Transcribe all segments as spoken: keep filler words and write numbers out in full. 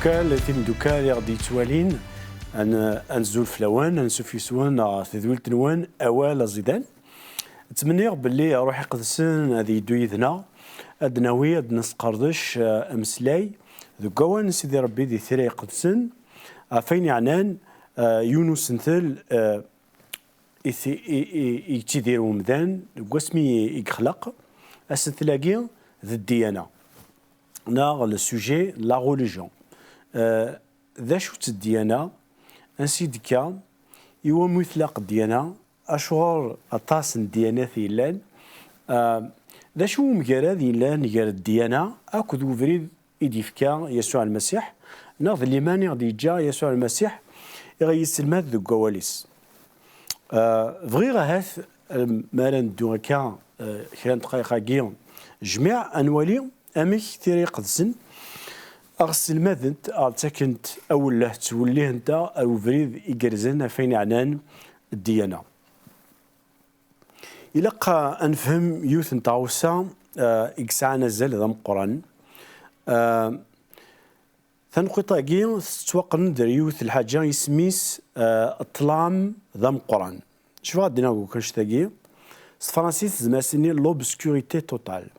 Timeddukal, timeddukal i ɣ-d-yettwalin, ad n-, ad nezul fell-awen, ad nsuf yes-wen ɣer tedwilt-nwen, Awal Aẓidan. Ttmenniɣ belli Ṛṛuḥ Iqedsen ad yeddu yid-neɣ, ad d-nawi, ad d-nesqerdec, eh, ameslay deg wawal n Sidi Ṛebbi di Tira Iqedsen, ɣef wayen yeɛnan, eh, yiwen usentel, eh, i t-, i, i, i yettidir umdan deg wasmi i, i yexleq. Asentel-agi d ddiyana, neɣ le sujet, la religion. Euh, d acu-tt ddiyana? Ansi d-tekka? Iwumi tlaq ddiyana? Acuɣer aṭas n ddiyanat yellan? Euh, d acu umgarad yellan gar ddiyana akked ubrid i d-yefka Yasuɛ Lmasiḥ, neɣ d liman i ɣ-d-yeǧǧa Yasuɛ Lmasiḥ i ɣ-yesselmad deg wawal-is? Euh, bɣiɣ ahat, euh, mi ara neddu akka, euh, kra n ddqayeq-agi, jmiɛ ad nwali amek Tira Iqedsen aɣ-sselmadent, aɣ-ttakent awelleh, ttwellihent-aɣ ar ubrid igerrzen ɣef wayen yeɛnan ddiyana. Ilaq, uh, ad nefhem yiwet n tɣawsa, uh, i yesɛan azal d ameqqran. Uh, taneqqiṭ-agi tettwaqqen-d ar yiwet n lḥaǧa isem-is, uh, ṭṭlam d ameqqran. Acu bɣiɣ ad d-iniɣ deg wakk annect-agi? S tefransist, zemreɣ ad s-iniɣ l'obscurité totale.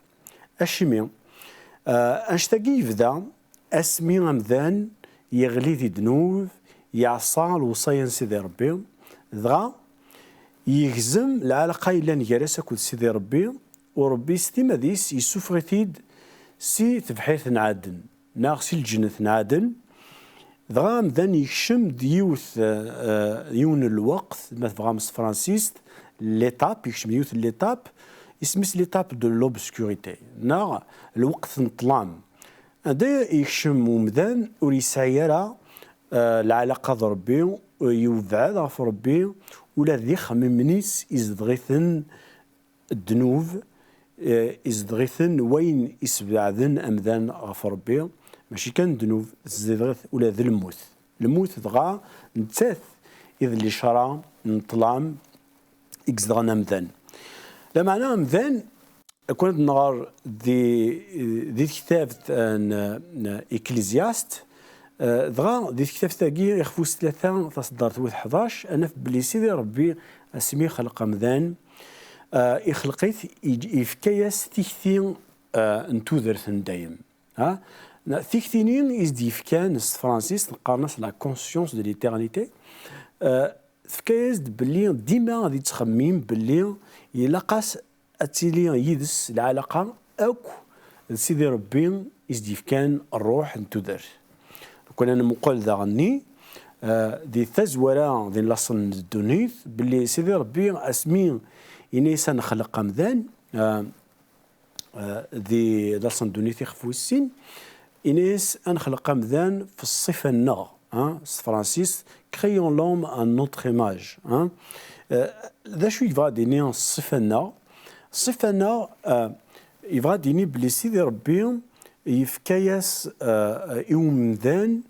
Acimi? Uh, annect-agi yebda asmi amdan yeɣli di ddnub, yeɛṣa lewṣaya n Sidi Ṛebbi, dɣa yegzem lɛalaqa yellan gar-as akked Sidi Ṛebbi, u Ṛebbi s timmad-is yessufeɣ-it-id si tebḥirt n Ɛaden, neɣ si lǧennet n Ɛaden. Dɣa amdan yekcem-d yiwet, eh, eh, yiwen n lweqt, ma tebɣam s tefransist, l'étape, yekcem yiwet n l'étape, isem-is l'étape de l'obscurité, neɣ lweqt n ṭṭlam. Anda yekcem umdan ur yesɛi ara, eh, lɛalaqa d Ṛebbi, eh, yebɛed ɣef Ṛebbi, ula d ixemmimen-is izedɣ-iten ddnub, eh, izedɣ-iten wayen isbeɛden amdan ɣef Ṛebbi, mačči kan ddnub, tezdeɣ-it ula d lmut. Lmut dɣa nettat i d licara n ṭṭlam i izedɣen amdan. Lameɛna amdan, akken ad nɣer di, di tektabt n, n Ecclésiaste, eh, dɣa di tektabt-agi ixef wis tlata taṣeddart wis ḥdac, ad naf belli Sidi Ṛebbi asmi ixleq amdan, eh, ixleq-it, i-, yefka-yas tikti, eh, n tudert n dayem. Ha? Na, tikti-nni i s-d-yefkan s tefransist, qqaren-as la conscience de l'éternité. Eh, tefka-yas-d belli dima ad yettxemmim belli ilaq-as ad tili yid-s lɛalaqa akk d Sidi Ṛebbi i s-d-yefkan ṛṛuḥ n tudert. Lukan ad nmuqel daɣenni, eh, di tazwara, di laṣel n ddunit, belli Sidi Ṛebbi asmi ini-as ad nexleq amdan, eh, eh, di laṣel n ddunit ixef wis sin, ini-as ad nexleq amdan f ṣṣifa-nneɣ, hein, s tefransist, créons l'homme à notre image, hein. Eh, d acu i yebɣa ad d-ini ṣṣifa-nneɣ? Ṣṣifa-nneɣ, eh, yebɣa ad d-yini belli Sidi Ṛebbi yefka-yas, eh, i umdan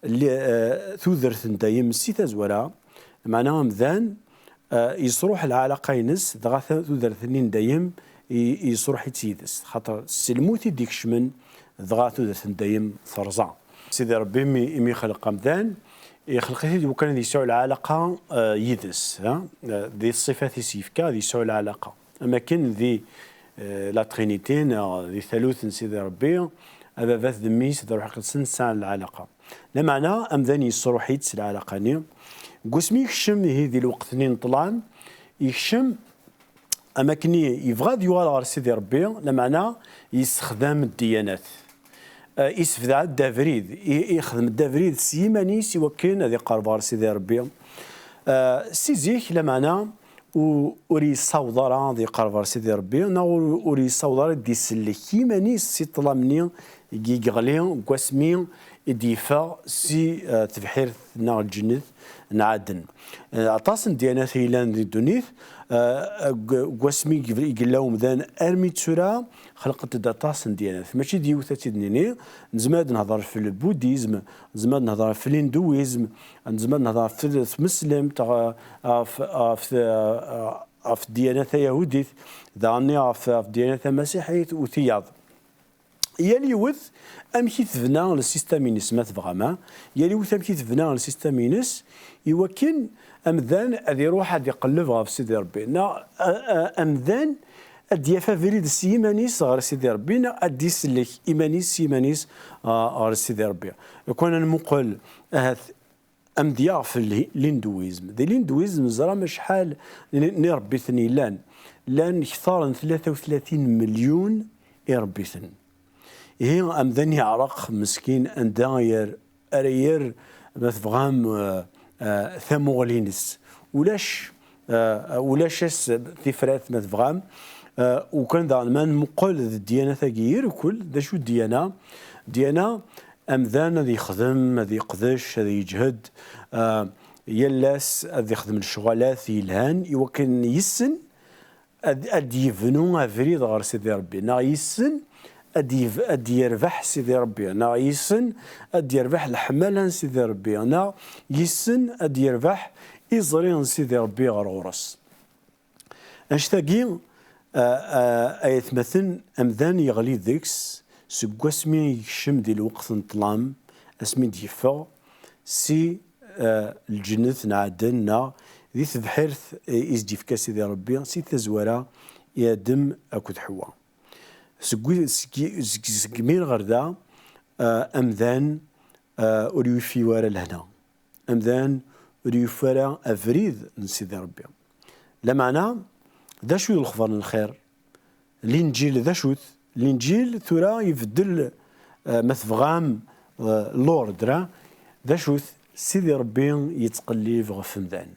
li-, eh, tudert n dayem si tazwara, meɛna amdan, eh, yesruḥ lɛalaqa-ines, dɣa ta-, tudert-nni n dayem i-, yesruḥ-itt yid-s, xaṭer s lmut i d-ikecmen, dɣa tudert n dayem terẓa. Sidi Ṛebbi imi, imi ixleq amdan, ixleq-it-id lukan ad yesɛu lɛalaqa, eh, yid-s, ha? Eh, di ṣṣifat i s-yefka ad yesɛu lɛalaqa. Am akken di, eh, la Trinité, neɣ di talut n Sidi Ṛebbi, Ababat d Mmi-s d Ṛṛuḥ Iqedsen sɛan lɛalaqa. Lameɛna, amdan yesruḥ-itt s lɛalaqa-nni. Deg wasmi yekcem ihi di lweqt-nni n ṭṭlam, yekcem am akken i yebɣa ad yuɣal ɣer Sidi Ṛebbi, lameɛna yessexdam ddiyanat. Eh, yessebdeɛ-d abrid, i-, ixdem-d abrid s yiman-is i wakken ad iqerreb ɣer Sidi Ṛebbi. Eh, si zik, lameɛna, u-, ur yessaweḍ ara ad iqerreb ɣer Sidi Ṛebbi, neɣ ur, ur yessaweḍ ara ad d-isellek iman-is si ṭṭlam-nni i yeɣli deg wasmi i d-yeffeɣ si, eh, tebḥirt neɣ lǧennet n Ɛaden. Eh, aṭas n ddyanat i yellan di ddunit, eh, deg, deg wasmi i yella umdan armi d tura, xelqent-d aṭas n ddyanat. Mačči d yiwet ad tt-id-nini, nezmer ad nehḍer f lbudizm, nezmer ad nehḍer f lhinduizm, nezmer ad nehḍer f, f tmeslemt, ɣ-, ɣef, ɣef, ɣef ddyanat tayahudit, daɣen ɣef, ɣef ddyanat tamasiḥit u tiyaḍ. Yal yiwet amek i tebna lsistam-ines, ma tebɣam, ha? Yal yiwet amek i tebna lsistam-ines, i wakken amdan ad iruḥ ad iqelleb ɣef Sidi Ṛebbi. Neɣ, a, a, amdan ad d-yaf abrid s yiman-is ɣer Sidi Ṛebbi, neɣ ad d-isellek iman-is s yiman-is, a, ɣer Sidi Ṛebbi. Lukan ad nmuqel, ahat, amedya ɣef l-, l'hindouisme. Di l'hindouisme, neẓra acḥal n, n iṛebbiten yellan. Llan kter n tlata u tlatin melyun iṛebbiten. Ihi, amdan iɛreq, meskin, anda yer-, ara yerr, ma tebɣam, eh, eh, tamuɣli-ines. Ulac, eh, ulac-as tifrat, ma tebɣam. Eh, ukan daɣen ma nmuqel d ddyanat-agi irkel, d acu ddiyana? Ddiyana, amdan ad yexdem, ad yeqdec, ad yeǧhed, eh, yal ass ad yexdem lecɣalat yelhan, i wakken yessen ad, ad d-yebnu abrid ɣer Sidi Ṛebbi, neɣ yessen ad d-yeb-, ad d-yerbeḥ Sidi Ṛebbi, neɣ yessen ad d-yerbeḥ leḥmala n Sidi Ṛebbi, neɣ yessen ad d-yerbeḥ iẓri n Sidi Ṛebbi ɣer ɣur-s. Annect-agi, a, a, ay atmaten, amdan yeɣli deg-s seg wasmi yekcem di lweqt n ṭṭlam, asmi d-yeffeɣ si, a, lǧennet n Ɛaden, neɣ di tebḥirt, e, i s-d-yefka Sidi Ṛebbi si tazwara i Adem akked Ḥewwa. Seg wi-, seg, seg, seg mir ɣer da, a, amdan, a, ur yufi ara lehna. Amdan ur yufi ara abrid n Sidi Ṛebbi. Lameɛna, d acu i d lexbar n lxir? Linǧil d acu-t? Linǧil tura ibeddel, eh, ma tebɣam, eh, l'ordre, d acu-t? Sidi Ṛebbi yettqellib ɣef umdan.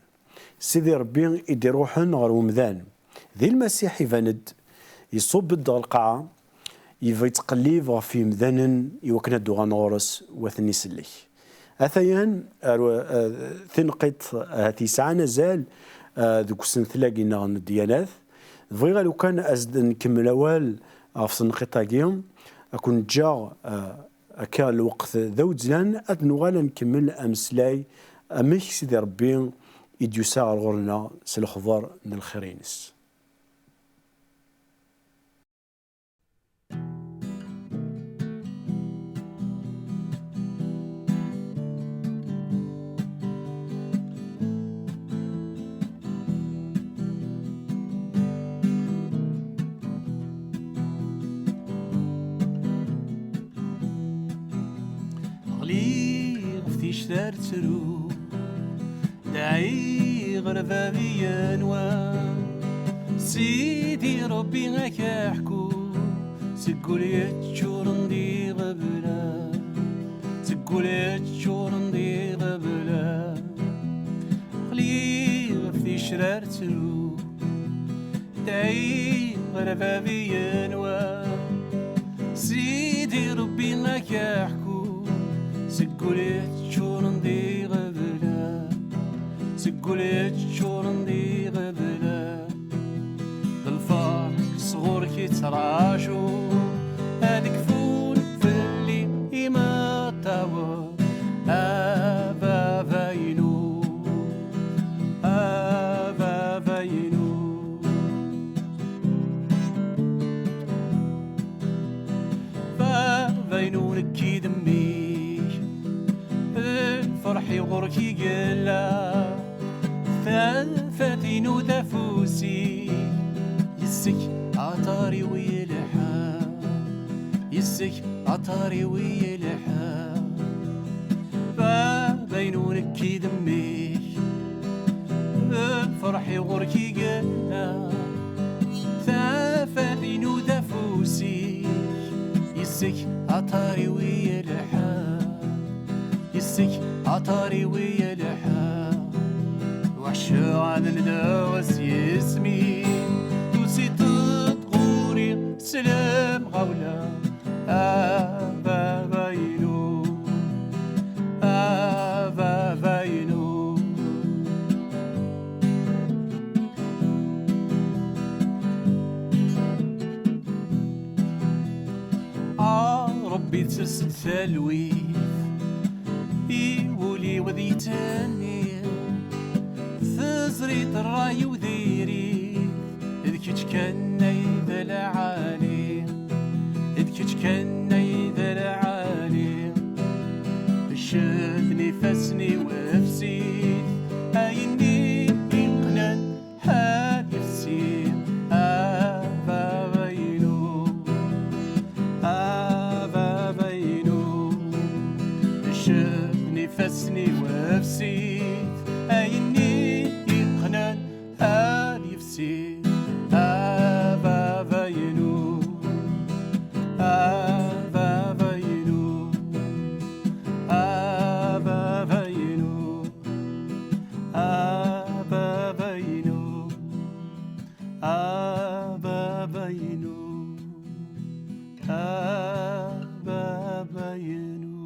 Sidi Ṛebbi i d-iruḥen ɣer umdan. Di Lmasiḥ iban-d, iṣubb-d ɣer lqaɛa, yebɣa yettqellib ɣef yemdanen i wakken ad d-uɣalen ɣur-s, u ad ten-isellek. Atayan, ar, eh, tinqiḍt, eh, ahat yesɛan azal, eh, deg usentel-agi-nneɣ n ddyanat. Bɣiɣ a lukan ad s-d-nkemmel awal ɣef tenqiḍt-agi, ad ken-ǧǧeɣ, eh, akka lweqt d awezzlan, ad nuɣal ad nkemmel ameslay amek Sidi Ṛebbi i d-yusa ɣer ɣur-neɣ s lexbar n lxir-ines. Ɣliɣ ɣef tictar ttru, dɛiɣ ɣer bab yenwa. Sidi Ṛebbi ad k-ḥku, seg wul yeččuren d iɣeblan, seg wul yeččuren d iɣeblan. Ɣliɣ ɣef ticrar ttru, dɛiɣ ɣer bab yenwa. Sidi Ṛebbi ad k-ḥku, seg wul yeččuren d iɣeblan, seg wul yeččuren d iɣeblan. D lferḥ sɣur-k i ttraǧu, ad kfun fell-i imeṭṭawen. A baba-inu, a baba-inu. Baba-inu, nekk i d mmi-k, lferḥ-iw ɣur-k i yella. Tafat-inu d afus-ik, yes-k aṭar-iw yelḥa, yes-k aṭar-iw yelḥa. Baba-inu, nekk i d mmi-k, lferḥ-iw ɣur-k i yella. Tafat-inu d afus-ik, yes-k aṭar-iw yelḥa, yes-k aṭar-iw yelḥa. Weḥceɣ ad ndeɣ s yisem-ik, tusiḍ-d ɣur-i s lemɣawla. A baba-inu, a baba-inu. A Ṛebbi, tsers-d talwit i wul-iw ad yetthenni. Teẓriḍ ṛṛay-iw diri-t, d kečč kan ay d lɛali, d kečč kan Ccetn ifassen-iw efsit, ayenni iqqnen ad yefsi. A baba-inu, a baba-inu, ccetn ifassen-iw efsit, ayenni iqqnen ad yefsi. A baba-inu, a baba-inu, a baba-inu, a baba-inu, a baba-inu, a baba-inu.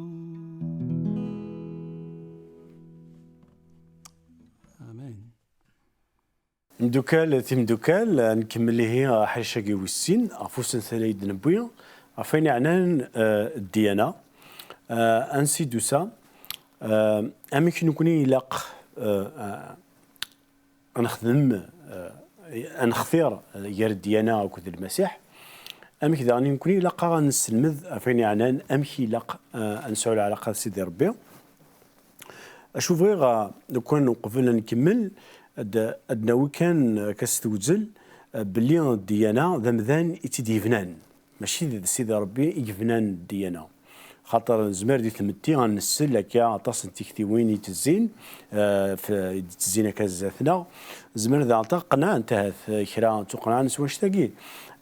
Amen. Imdukal, timdukal, nkemmel ihi aḥric-agi wis sin, ɣef usentel ay d-newwi, ɣef wayen yeɛnan, eh, ddiyana. Eh, ansi d-tusa, eh, amek nekkni ilaq, eh, eh, ad nexdem, eh, ad nextir, eh, gar ddiyana akked Lmasiḥ. Amek daɣen nekkni ilaq-aɣ ad nesselmed ɣef wayen yeɛnan amek ilaq, eh, ad nesɛu lɛalaqa d Sidi Ṛebbi. Acu bɣiɣ, eh, lukan uqbel ad nkemmel, ad, ad nawi kan, eh, akka s tewzel, eh, belli ddiyana d amdan i tt-id-yebnan. Mačči d Sidi Ṛebbi i yebnan ddiyana. Xaṭer nezmer di tmetti ad nsel akka aṭas n tiktiwin i tezzin, eh, f-, i d-tezzin akka zdat-neɣ. Nezmer daɣen ad qenɛent ahat, eh, kra ttuqenɛen s wanect-agi.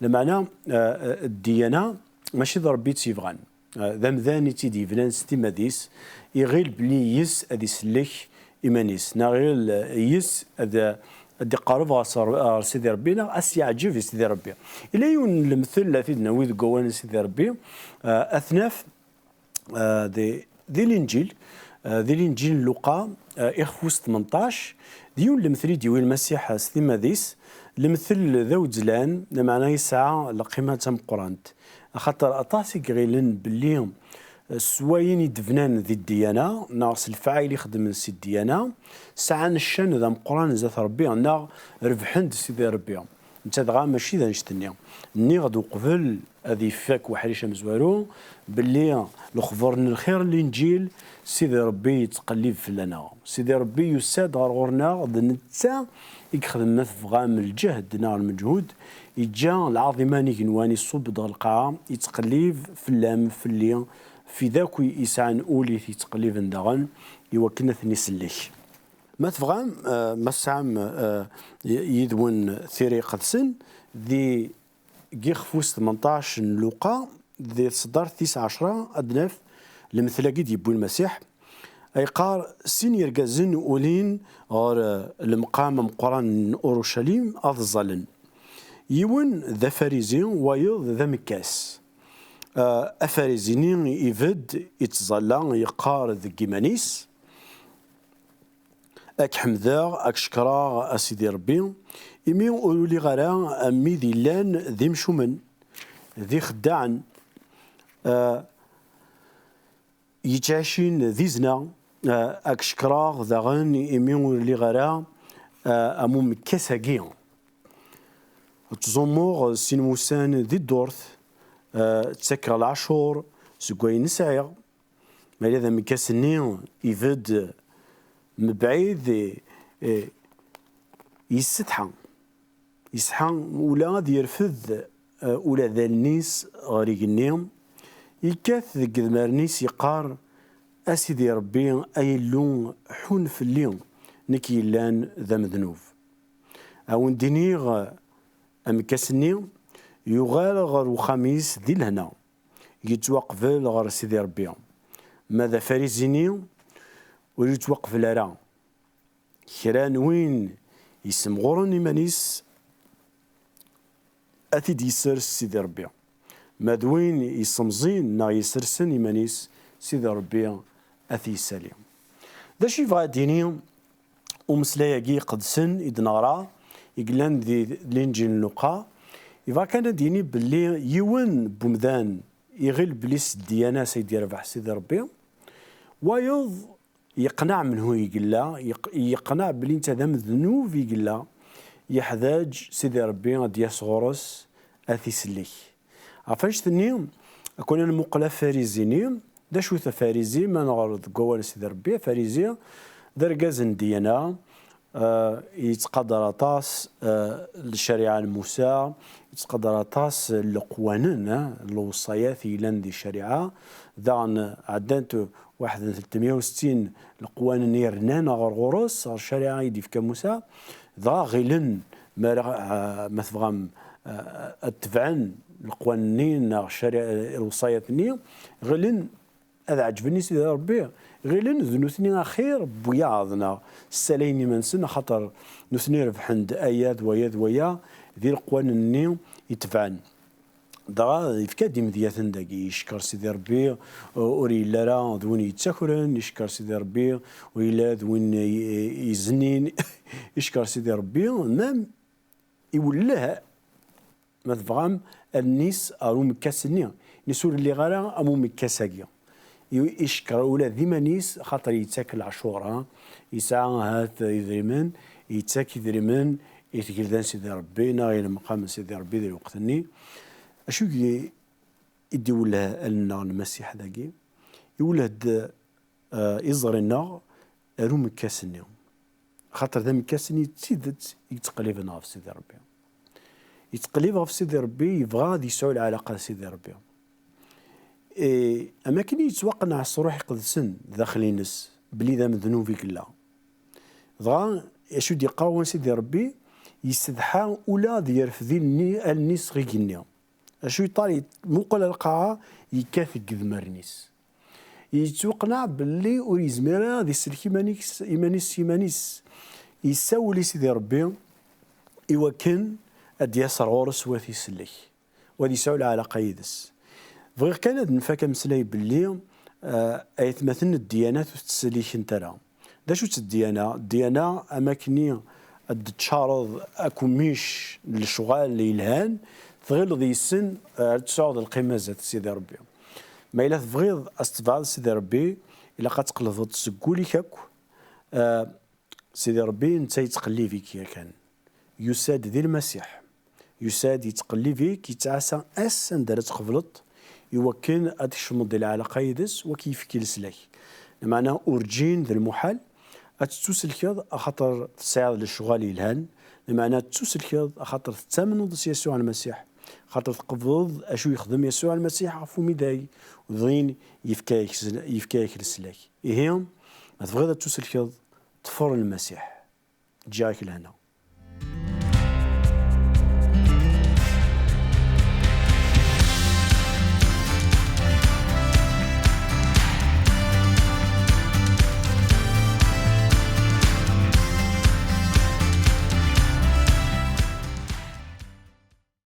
Lameɛna, eh, ddiyana mačči d Ṛebbi i tt-yebɣan. Eh, d amdan i tt-id-yebnan s timmad-is, iɣil belli yes ad isellek iman-is, neɣ iɣil, eh, yes ad, ad iqerreb ɣer s-, ɣer Sidi Ṛebbi, neɣ ad s-yeɛǧeb i Sidi Ṛebbi. Ila yiwen n lemtel ad t-id-nawi deg wawal n Sidi Ṛebbi, eh, ad t-naf, eh, di, di Linǧil, eh, di Linǧil n Luqa, eh, ixef wis tmenṭac, d yiwen n lemtel i d-yewwi Lmasiḥ s timmad-is, lemtel d awezzlan, lameɛna yesɛa lqima d tameqqrant. Axaṭer aṭas i iɣilen belli, eh, s wayen i d-bnan di ddiyana, neɣ s lefɛayel i xedmen si ddiyana, sɛan ccan d ameqqran zdat Ṛebbi, neɣ rebḥen-d Sidi Ṛebbi. Netta dɣa mačči d annect-nni. Nniɣ-d uqbel ad ifak weḥric amezwaru belli lexber n lxir n Linǧil, Sidi Ṛebbi yettqellib fell-aneɣ. Sidi Ṛebbi yusa-d ɣer ɣur-neɣ, d netta i ixedmen, ma tebɣam, lǧehd neɣ lmeǧhud, iǧǧa lɛaḍima n igenwan, iṣubb-d ɣer lqaɛa, yettqellib fell-am, fell-i, f wid akk yesɛan ul i t-yettqelliben daɣen, i wakken ad ten-isellek. Ma tebɣam, eh, ma tesɛam, eh, y-, yid-wen tira iqedsen, di, deg ixef wis tmenṭac n Luqa, di tseddart tis ɛecra, ad naf lemtel-agi d-yewwi Lmasiḥ. Ay qqar, sin yergazen ulin ɣer, eh, lemqam ameqqran n Urucalim ad ẓẓalen. Yiwen d afarizi, wayeḍ d amekkas. Eh, afarizi-nni ibedd, ittẓalla, yeqqar deg yiman-is, Ad k-ḥemdeɣ, ad k-cekkreɣ, a Sidi Ṛebbi, imi ur uliɣ ara am wid yellan d imcumen, d ixeddaɛen, eh, yettɛicin di zna, eh, ad k-cekkreɣ daɣen imi ur lliɣ ara, eh, am umekkas-agi. Ttẓummuɣ sin wussan di ddurt, eh, ttakeɣ leɛcur seg wayen sɛiɣ. Ma yella d amekkas-nni ibedd mebɛid, eh, eh, yessetḥa. Yessetḥa ula ad yerfed, eh, ula d allen-is ɣer igenni. Yekkat deg idmaren-is yeqqar, "A Sidi Ṛebbi, ay Illu, ḥun fell-i, nekk yellan d amednub." A wen-d-iniɣ, amekkas-nni yuɣal ɣer uxxam-is di lehna, yettwaqbel ɣer Sidi Ṛebbi. Ma d afarizi-nni, ur yettwaqbel ara. Kra n win yessemɣuren iman-is, ad t-id-yessers Sidi Ṛebbi. Ma d win yessemẓin neɣ yessersen iman-is, Sidi Ṛebbi ad t-yessali. D acu yebɣa ad d-yini umeslay-agi iqedsen i d-neɣra, i yellan di Linǧil n Luqa? Yebɣa kan ad d-yini belli yiwen n wemdan iɣil belli s ddiyana-s ay d-yerbeḥ Sidi Ṛebbi, wayeḍ yeqneɛ menhu i yella, yeq-, yeqneɛ belli netta d amednub i yella, yeḥdaǧ Sidi Ṛebbi ad d-yas ɣur-s, ad t-isellek. Ɣef annect-nni, akk-, ad nmuqel afarizi-nni, D acu-t Afarizi? Ma neɣer deg wawal n Sidi Ṛebbi, Afarizi d argaz n ddyana, eh, yettqadar aṭas, eh, ccariɛa n Musa, yettqadar aṭas leqwanen, eh, lewṣayat yellan di ccariɛa. Daɣen ɛeddant waḥed n tletmya u settin leqwanen i rnan ɣer ɣur-s, ɣer ccariɛa i d-yefka Musa. Dɣa ɣilen, ma ara, eh, ma tebɣam, eh, ad tebɛen leqwanen-nni neɣ ccariɛa, lewṣayat-nni, ɣilen ad ɛeǧben i Sidi Ṛebbi, ɣilen d nutni axir n wiyaḍ, neɣ ssalayen iman-nsen, axaṭer nutni rebḥen-d aya d waya d waya di leqwanen-nni itebɛen. Dɣa yefka-d imedyaten dagi, yeckeṛ Sidi Ṛebbi, ur yelli ara d win yettakren, yeckeṛ Sidi Ṛebbi, ur yelli ara d win i-, iznin, yeckeṛ Sidi Ṛebbi, même iwelleh, ma tebɣam, allen-is ɣer umekkas-nni. Inna-as ur lliɣ ara am umekkas-agi. I-, icekkeṛ ula d iman-is, xaṭer yettak leɛcura, yesɛa ahat idrimen, yettak idrimen i tgelda n Sidi Ṛebbi neɣ i lemqam n Sidi Ṛebbi di lweqt-nni. Acu i, i d-iwelleh allen-nneɣ Lmasiḥ dagi? Iwelleh-d, eh, iẓri-nneɣ ar umekkas-nni. Xaṭer d amekkas-nni d tidet i yettqelliben ɣef Sidi Ṛebbi. Yettqellib ɣef Sidi Ṛebbi, yebɣa ad yesɛu lɛalaqa d Sidi Ṛebbi. E, am akken i yettwaqneɛ s Ṛṛuḥ Iqedsen daxel-ines, belli d amednub i yella. Dɣa, acu d-yeqqar wan Sidi Ṛebbi? Yessedḥa ula d yerfed allen-is ɣer igenni. Acu yeṭṭal? Muqel ar lqaɛa, yekkat deg idmaren-is. Yettwaqneɛ belli ur yezmir ara ad isellek iman-is, iman-is s iman-is. Yessawel i Sidi Ṛebbi i wakken ad d-yas ar ɣur-s u ad t-isellek, u ad yesɛu lɛalaqa yid-s. Bɣiɣ kan ad nfak ameslay belli, eh, aytmaten n ddyanat ur ttsellikent ara. D acu-tt ddiyana? Ddiyana, am akken ad d-tcareḍ akemmic n lecɣal yelhan, tɣileḍ yes-sen, eh, ad tesɛuḍ lqima zdat Sidi Ṛebbi. Ma yella tebɣiḍ ad s-tebɛeḍ Sidi Ṛebbi, ilaq ad tqelbeḍ seg wul-ik akk. Eh, Sidi Ṛebbi netta yettqellib-ik yakan. Yusa-d di Lmasiḥ. Yusa-d yettqellib-ik, yettɛassa ass anda ara tqebleḍ i wakken ad tkecmeḍ di lɛalaqa yid-s, u ad k-yefk leslak. Lameɛna urǧin d lmuḥal ad tettuselkeḍ axaṭer tesɛiḍ lecɣal yelhan, lameɛna ad tettuselkeḍ axaṭer tettamneḍ s Yasuɛ Lmasiḥ, axaṭer tqebleḍ acu yexdem Yasuɛ Lmasiḥ ɣef umidag, u din yefka-yak s-, yefka-yak leslak. Ihi, ma tebɣiḍ ad tettuselkeḍ, ṭfer Lmasiḥ. Ǧǧiɣ-ak lehna.